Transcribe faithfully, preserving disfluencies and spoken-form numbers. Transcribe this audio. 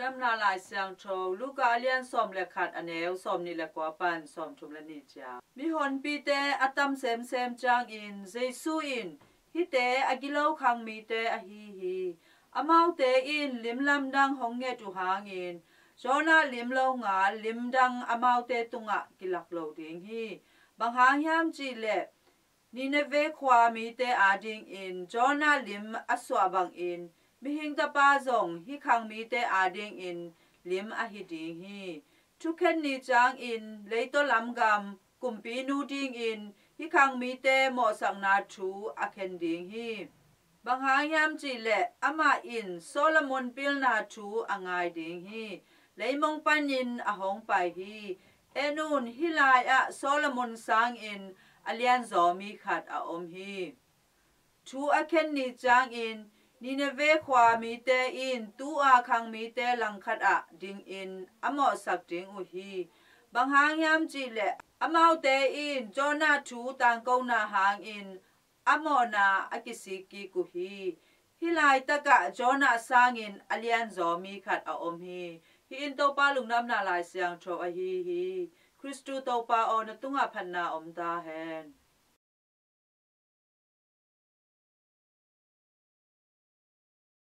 Damna Lai Siangtho Luka a lian sawm le khat, a neu sawm nih le kua pan sawm thum le nih ciang. Mihonpite a tam semsem ciangin Jesu in, "Hihte a gilo khang mite ahi hi. Amaute in lim lamdang hong nget uh hangin Jonah lim longal lim dang amaute tungah kilak lo ding hi. Bang hang hiam cih leh Nineveh khua mite adingin Jonah lim a suah bangin Mihing Tapa zong hih khang mite adingin lim ahi ding hi. Thukhen ni ciangin leitaw lam gam kumpinu dingin hih khang mite mawhsakna thu a khen ding hi. Bang hang hiam cih leh amah in Solomon pilna thu a ngai ding hi. Leimong panin a hong pai hi. En un, hih lai-ah Solomon sangin a lianzaw mi khat a om hi. Thu a khen ni ciangin Nineveh khua mite in tu-a khang mite langkhat ah dingin a mawhsak ding uh hi. Bang hang hiam cih leh amaute in Jonah thu tangkona hangin a mawhna a kisik kik uh hi. Hih laitakah Jonah sangin a lianzaw mi khat a om hi. Hih in Topa Lungdamna Lai Siangtho ahi hi. Khristu Topa aw, na tungah phatna om ta hen.